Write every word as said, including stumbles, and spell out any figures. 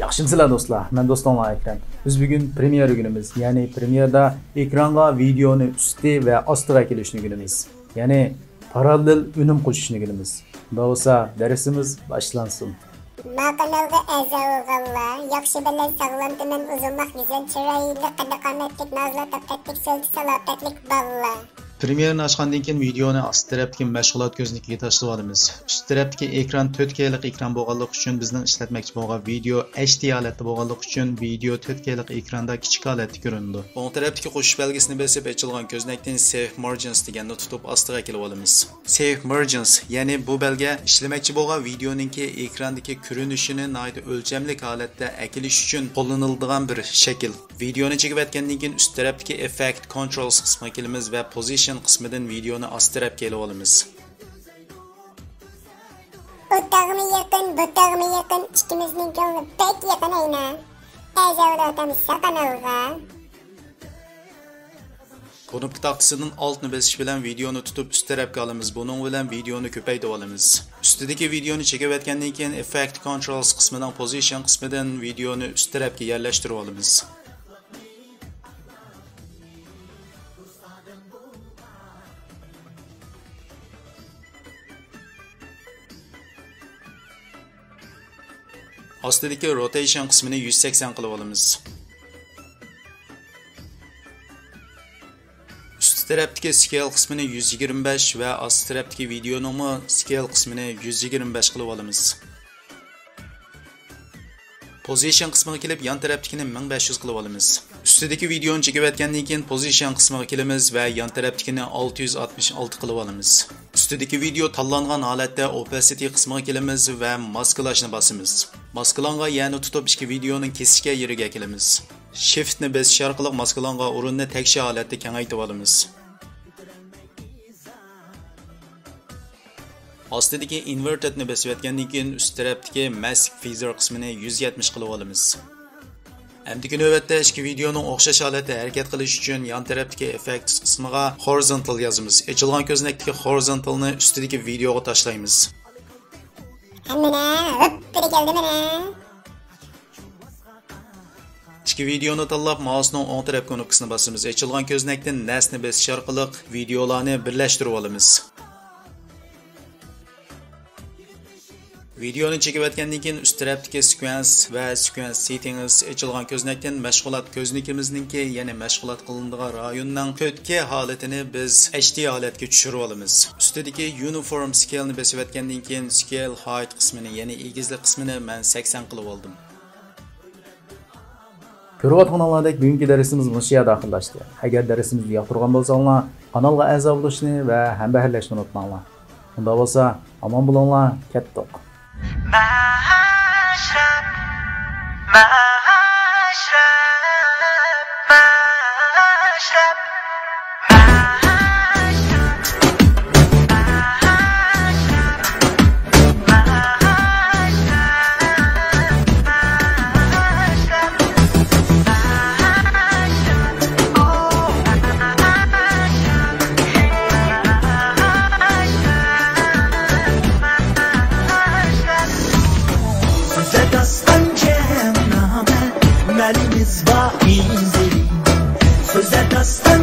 ياخشىمسىلەر دوستلار؟ مەن دوستۇڭلار ئەكرەم. بىز بۈگۈن پرېميېرا ئۆگىنىمىز، يەنى پرېميېردا ئېكرانغا ۋىدېئونى ئۈستى ۋە ئاستىغا ئەكېلىشنى ئۆگىنىمىز. يەنى پاراللېل ئۈنۈم قوشۇشنى ئۆگىنىمىز. ئۇنداق بولسا دەرسىمىز باشلانسۇن. ما قانالغا ئەزا بولغانلار، ياخشى بىلەن ساغلام تېنەم، ئۇزۇنلۇق گۈزەل چىرايلىق، قەددى قامەتلىك، نازۇلۇق تەپتەتلىك، سۆلتە سالاپەتلىك بالىلار. پرېميېرنى ئاچقاندىن كېيىن ۋىدېئونى ئاستى تەرەپتىكى مەشغۇلات كۆزنىكىگە تاشلىۋالىمىز. ئۈست تەرەپتىكى ئېكران تۆت كېلىق ئېكران بولغانلىقى ئۈچۈن بىزنىڭ ئىشلەتمەكچى بولغان ۋىدېئو ئەيچ دى ھالەتتە بولغانلىقى ئۈچۈن ۋىدېئو تۆت كېلىق ئېكراندا كىچىك ھالەتتە كۆرۈنىدۇ. ئوڭ تەرەپتىكى قوشۇش بەلگىسىنى بېسىپ ئېچىلغان كۆزنەكتىن سېيف مارجىنس دېگەننى تۇتۇپ ئاستىغا ئەكېلىۋالىمىز. سېيف مارجىنس، يەنى بۇ بەلگە ئىشلىمەكچى بولغان ۋىدېئونىڭكى ئېكراندىكى كۆرۈنۈشىنى ناھايىتى ئۆلچەملىك ھالەتتە ئەكېلىش ئۈچۈن قوللىنىلىدىغان بىر شەكىل. ۋىدېئونى چېكىۋەتكەندىن كېيىن ئۈست تەرەپتىكى ئېففېكت كونترولس قىسمىغا كېلىمىز ۋە پوزىشن قىسمىدىن ۋىدېئونى ئاستى تەرەپكە ئېلىۋالىمىز. ئۇ تاغمۇ يېقىن، بۇ تاغمۇ يېقىن، ئىككىمىزنىڭ كۆڭلى بەك يېقىن ئەينە. ئەزەۋلەتەم ساقىنىلغا. كۇنۇپكا تاختىسىدىن ئالتنى بېسىش بىلەن ۋىدېئونى تۇتۇپ ئۈست تەرەپكە ئالىمىز. بۇنىڭ بىلەن ۋىدېئونى كۆپەيتىۋالىمىز. ئۈستىدىكى ۋىدېئونى چېكىۋەتكەندىن كېيىن ئېففېكت كونترولس قىسمىنىڭ پوزىشن قىسمىدىن ۋىدېئونى ئۈست تەرەپكە يەرلەشتۈرۈۋالىمىز. ئاستىدىكى روتېيشن قىسمىنى يۈز سەكسەن قىلىۋالىمىز. ئۈستى تەرەپتىكى سكېيل قىسمىنى يۈز يىگىرمە بەش ۋە ئاستى تەرەپتىكى ۋىدېئونىڭمۇ سكېيل قىسمىنى يۈز يىگىرمە بەش قىلىۋالىمىز. پوزىشن قىسمىغا كېلىپ، يان تەرەپتىكىنى مىڭ بەش يۈز قىلىۋالىمىز. ئۈستىدىكى ۋىدېئونى چېكىۋەتكەندىن كېيىن، پوزىشن قىسمىغا كېلىمىز ۋە يان تەرەپتىكىنى ئالتە يۈز ئاتمىش ئالتە قىلىۋالىمىز. ئۈستىدىكى ۋىدېئو تاللانغان ھالەتتە ئوپېسىتى قىسمىغا كېلىمىز ۋە ماسكىلاشنى باسىمىز. ماسكىلانغا يەنى تۇتۇپ ئىككى ۋىدېئونىڭ كېسىشكەن يېرىگە كېلىمىز. شىفتنى بېسىش ئارقىلىق ماسكىلانغان ئورۇننى تەكشى ھالەتتە كېڭەيتىۋالىمىز. ئاستىدىكى ئىنۋېرتېدنى بېسىۋەتكەندىن كېيىن، ئۈست تەرەپتىكى ماسك فىزېر قىسمىنى يۈز يەتمىش قىلىۋالىمىز. ئەمدىكى نۆۋەتتە ئىككى ۋىدېئونىڭ ئوخشاش ھالەتتە ھەرىكەت قىلىشى ئۈچۈن يان تەرەپتىكى ئېففېكتس قىسمىغا خورىزونتال يازىمىز. ئېچىلغان كۆزنەكتىكى خورىزونتالنى ئۈستىدىكى ۋىدېئوغا تاشلايمىز. ھەممىنە ھوپپىدە كەلدى مانا. ئىككى ۋىدېئونى تاللاپ، مائۇسنىڭ ئوڭ تەرەپ كۇنۇپكىسىنى باسىمىز. ئېچىلغان كۆزنەكتىن نەسنى بېسىش ئارقىلىق ۋىدېئولارنى بىرلەشتۈرۈۋالىمىز. ۋىدېئونى چېكىۋەتكەندىن كېيىن، ئۈست تەرەپتىكى سېكۋېنس ۋە سېكۋېنس سېتتىنگس ئېچىلغان كۆزنەكتىن مەشغۇلات كۆزنىكىمىزنىڭكى، يەنى مەشغۇلات قىلىنىدىغان رايوننىڭ تۆت كې ھالىتىنى بىز ئەيچ دى ھالەتكە چۈشۈرۈۋالىمىز. ئۈستىدىكى يۇنىفورم سكېيلنى بېسىۋەتكەندىن كېيىن، سكېيل ھايت قىسمىنى، يەنى ئېگىزلىك قىسمىنى مەن سەكسەن قىلىۋالدىم. كۆرۈۋاتقىنىڭلاردەك بۈگۈنكى دەرسىمىز مۇشۇ يەردە ئاخىرلاشتى. ئەگەر دەرسىمىزنى ياقتۇرغان بولساڭلار، قانالغا ئەزا بولۇشنى ۋە ھەمبەھىرلەشنى ئۇنتۇماڭلار. ئۇنداق بولسا، ئامان بولۇڭلار، كەتتۇق. مەشرەپ، مەشرەپ، مەشرەپ. سۆزە داستان جەڭنامە، مەلىمىز بار ئىزى. سۆزە داستان